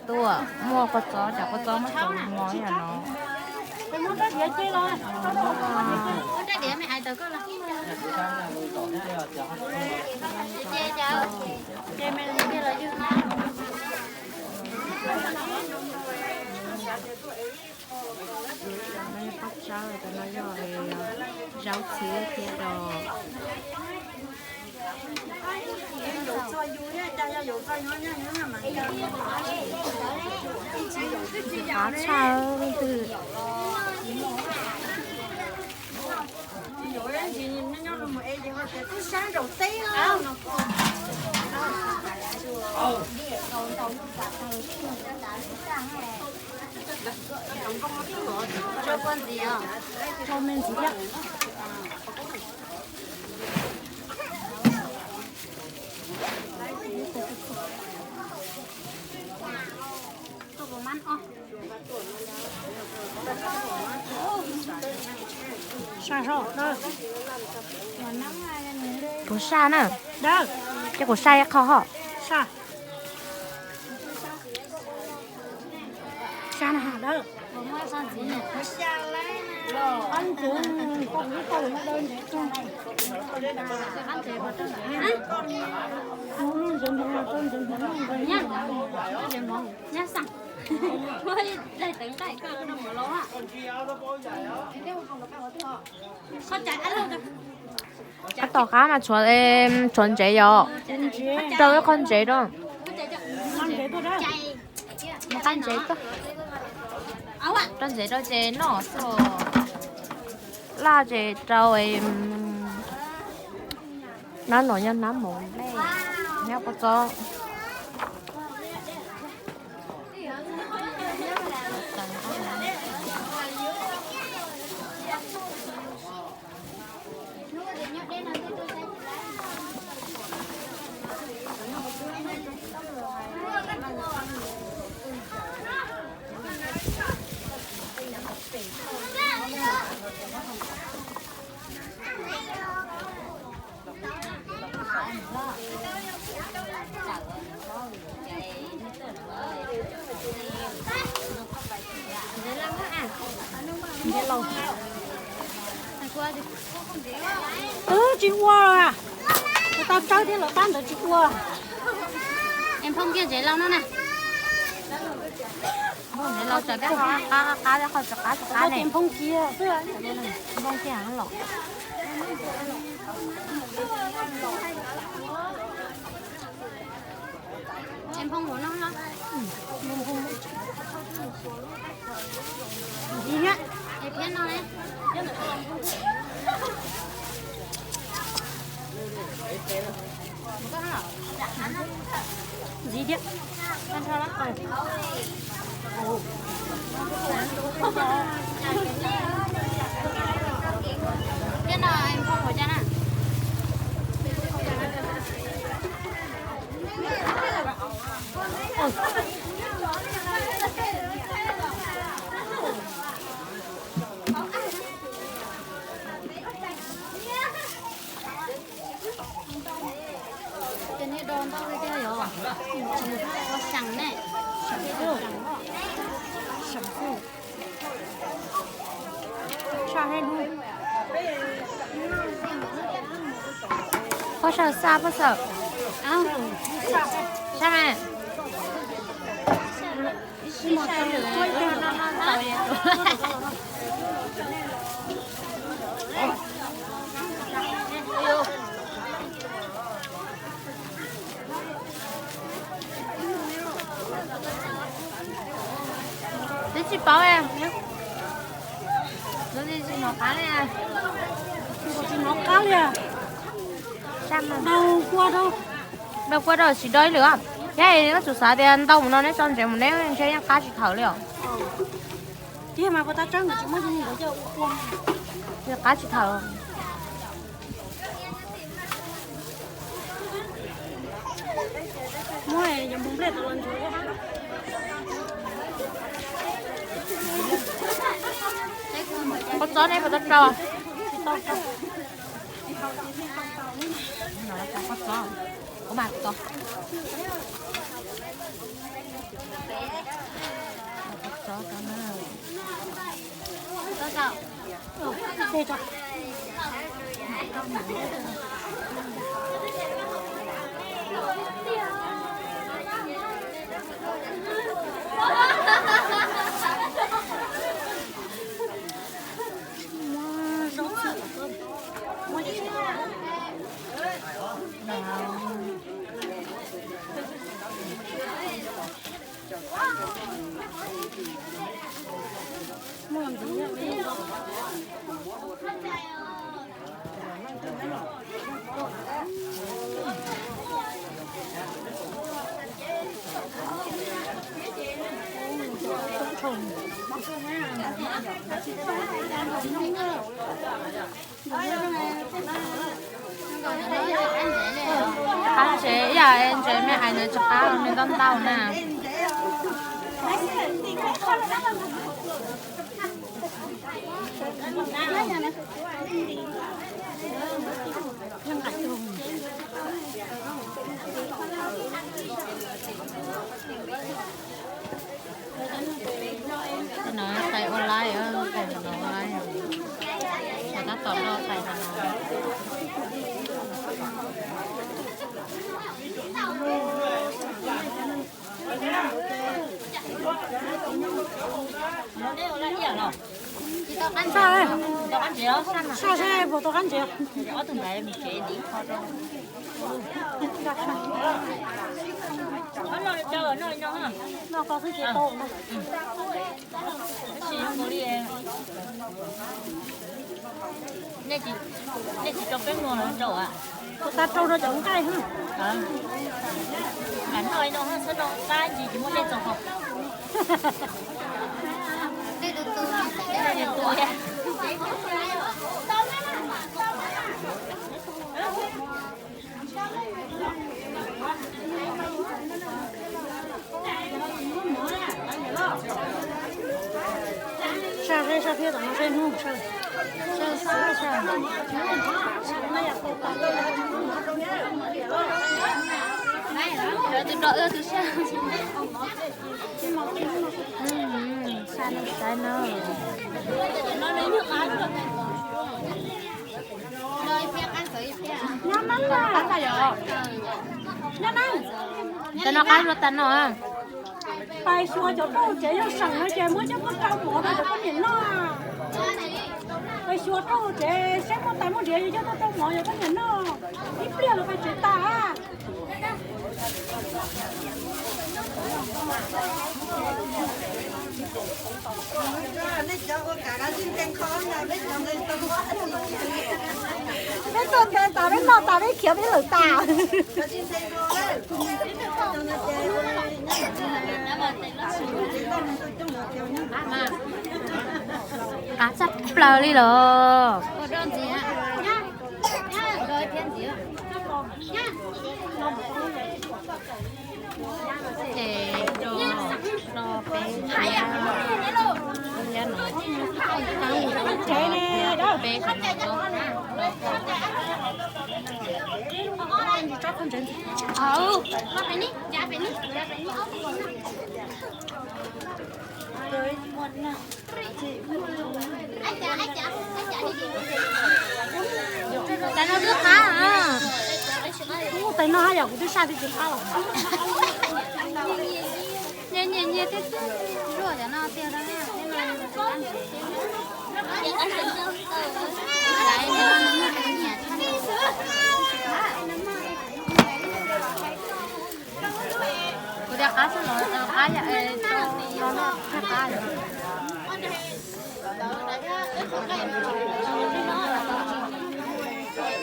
Tuaj muaj kua txob, cov kua txob muab tau mos yam no. Zaub txhwb thiab os. Qab tshaj leej twg. Kuv saj na, ces kuv saj ib qho ho. Tom qab mas tshuav, tshuav ntsev yom. Rau ib qho ntsev rau. Qab ntsev, rau ntsev rau ces noj xwb. Laj ces rau. Nab no yog nab moov ne, nyob kua txob. Tsis ua, tau tsawb thiab los tab ntawd tsis ua. Es nphoo kiag ntsev lauj no na. Ntsev lauj tsam peb qab, qab, qab, qab, qab, qab ne. Nphoo kiag xwb. Nphoo kiag los. Ntxiv thiab. Ces nej do ntau li tiag yom? Ua xyaem ne. Phauj Sawm, xaj Phauj Sawm. Saj mas. Twb tsis paub, tsis hnov qab li. Tsis hnov qab li. Ntau kua rau, ntau kua rau tsis do ib lwm. Thiab neb tsum xav tias ntau mus no neb tso ntsev mus neb ntshe yeej qab tsis thawm li os. Tiag mas puas tab tseeb tsis muaj, qab tsis thawm. Muab yuav mus nplej tau los ntsuav. Kua txob neb puas tau rau? Kua txob, kuv mas kua txob. Qab ntsev ib yam ntsev, mej hais ntawd tsis qab, nws ntau ntau na. Tais no tais ua laib, tais no ua laib, tab tom noj tais no. Saj, saj seb puas tau qab ntsev. Noj koj xwb ces tau. Nej tsis rau peb muag los rau a? Kuv tas rau rau cov nqaij. Lam noj no txhob noj qab ntsis tsis muaj dej txaus haus. Saj seb, saj thiab tom no seb hnub saj, saj xwb saj. Tus rau tus saj. Saj no saib no. Nyob neeb na. Nyob neeb. Cov no qab dua tas no. Pais xyuas cov rau tsev yog seem no ces muab coj tuaj rau mov rau cov poj niam noj. Pais xyuas rau tsev saib muaj tais muaj diav yog coj tuaj rau mov yog poj niam noj. Ib pliag los pais tsev tas. Peb tuaj tsev tas peb noj tas peb khiav peb lawm tas. Qab tshaj plaws li los. Ces rau, rau peb thiab, thiab no, peb, tais no twb qab, tais no haj yam kuv twb saj twb tsis qab los. Nyias nyias nyias thiab, luaj cov no tiag. Kuv tias qab xwb los qab yam, los noj thiaj qab yom.